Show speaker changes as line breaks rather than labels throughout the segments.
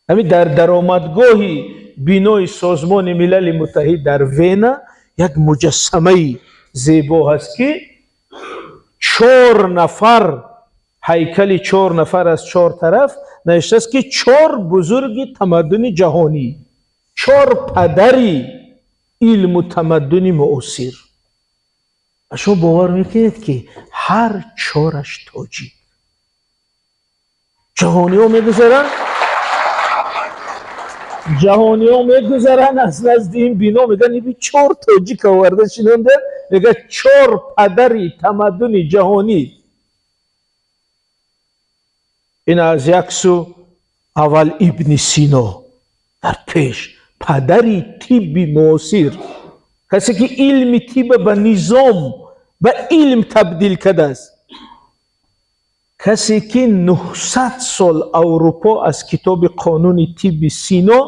Ҳамин дар даромадгоҳи бинои Созмони Милали Муттаҳид дар Вена як муҷассамаи зебо ҳаст, ки чор нафар, ҳайкали чор нафар, аз чор тараф навиштааст, ки чор бузурги тамаддуни ҷаҳонӣ, чор падари илму тамаддуни муосир. Ва шумо бовар мекунед, ки ҳар чораш тоҷик. Ҷаҳониҳо мегузаранд, ҷаҳониҳо мегузаранд аз назди ин бино, мегӯянд, иби чор тоҷик оварда шинонда. Мегӯяд, чор падари тамаддуни ҷаҳонӣ. Ин аз як су аввал Ибни Сино дар пеш, падари тибби муосир, касе ки илми тибба ба низом, ба илм табдил кардааст, касе ки 900 сол Аврупо аз китоби қонуни тибби Сино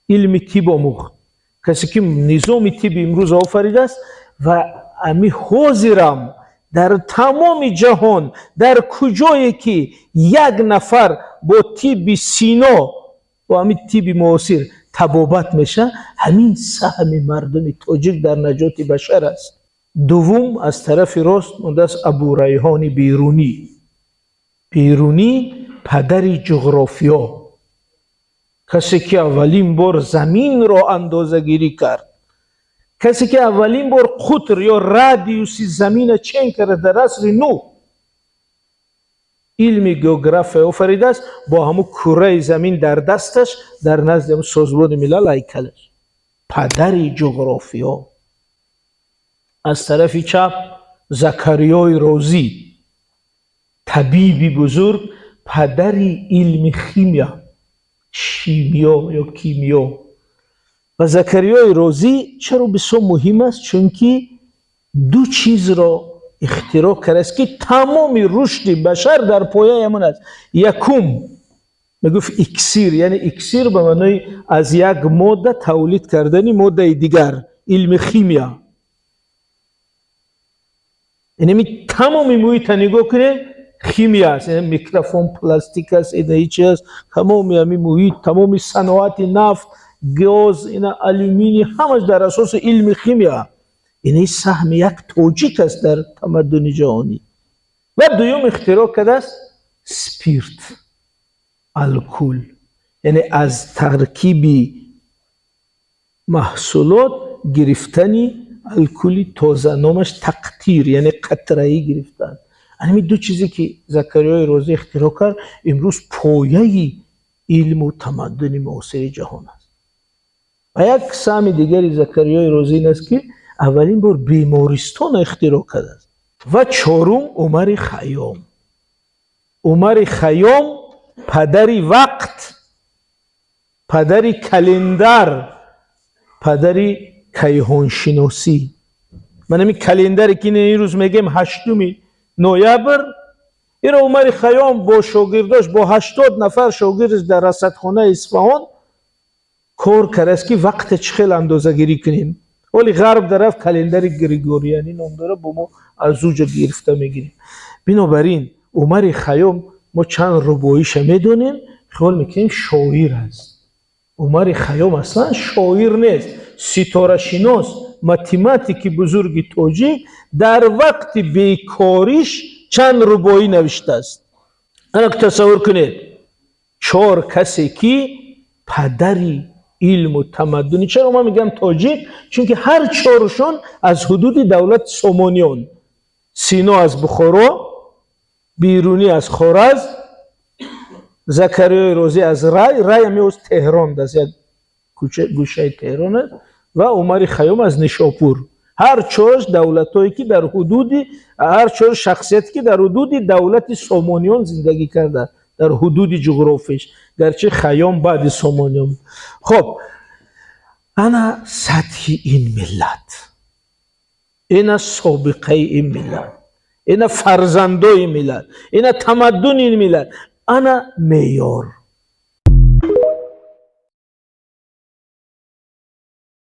илми тиб омӯхт, касе ки низоми тибби имрӯз офаридааст. Ва ами ҳозирам дар тамоми ҷаҳон, дар куҷое ки як нафар бо тибби Сино, бо ҳамин тибби муосир табобат мешавад, ҳамин саҳми мардуми тоҷик дар наҷоти башар аст. Дуввум, аз тарафи рост мондааст Абурайҳони Берунӣ. Берунӣ падари ҷуғрофиё, касе ки аввалин бор заминро андозагирӣ кард, касе ки аввалин бор қутр ё радиуси замина чен карда, дар асри нӯҳ илми география офаридааст, бо ҳамун кураи замин дар дасташ дар назди ҳамун Созмони Милал ҳайкалаш, падари ҷуғрофиё. Аз тарафи чап Закариёи Розӣ, табиби бузург, падари илми химия, шимиё ё кимиё. Ва Закариёи Розӣ чаро бисёр муҳим аст? Чунки ду чизро ихтироъ кардааст, ки тамоми рушди башар дар пояи ҳамон аст. Якум, мегуфт, иксир, яъне иксир ба маънои аз як модда тавлид кардани моддаи дигар, илми химия. Яъне тамоми муҳита нигоҳ кунед, химия аст. Микрофон пластик аст, ина ҳичи аст, тамоми ҳамин муҳит, тамоми саноати нафт, газ, ина алюминий, ҳамаш дар асоси илми химия. Ини саҳми як тоҷик аст дар тамаддуни ҷаҳонӣ. Ва дуюм, ихтироъ кардааст спирт, алкул, яъне аз таркиби маҳсулот гирифтани алкули тоза, номаш тақтир, яъне қатраӣ гирифтан. Ҳамин ду чизе ки Закариёи Розӣ ихтироъ кард, имрӯз пояи илму тамаддуни муосири ҷаҳон аст. Ва як саҳми дигари Закариёи Розӣ ин аст, ки аввалин бор бемористонро ихтироъ кардааст. Ва чорум, Умари Хайём. Умари Хайём, падари вақт, падари календар, падари кайҳоншиносӣ. Ман ҳамин календаре ки ин рӯз мегӯем, 8 ноябр, иро Умари Хайём бо шогирдош, бо 80 нафар шогирдаш дар расадхонаи Исфаҳон кор кардааст, ки вақте чӣ хел андозагирӣ кунем. Оли ғарб дарафт календари григорианӣ ном дорад, бо мо аз уҷа гирифта мегирем. Бинобар ин Умари Хайём, мо чанд рубоиша медонем, хиёл мекунем, шоир аст. Умари Хайём аслан шоир нест, ситорашинос, математики бузурги тоҷик дар вақти бекориш чанд рубоӣ навиштааст. Ана тасаввур кунед, чор касе ки падари илму тамаддуни. Чаро ман мегӯям тоҷик? Чунки ҳар чорушон аз ҳудуди давлати Сомониён: Сино аз Бухоро, Берунӣ аз Хоразм, Закариёи Розӣ аз Рай, Рай ҳами оз Теҳрон даст, як гӯшаи Теҳрон аст, ва Умари Хайём аз Нишопур. Ҳар чораш давлатҳое ки дар ҳудуди, ҳар чор шахсияте ки дар ҳудуди давлати Сомониён зиндагӣ карда, дар ҳудуди ҷуғрофиш, гарчи Хайём баъди Сомониён. Хоб, ана сатҳи ин миллат, ина собиқаи ин миллат, ина фарзандои миллат, ина тамаддуни ин миллат, ана меъёр.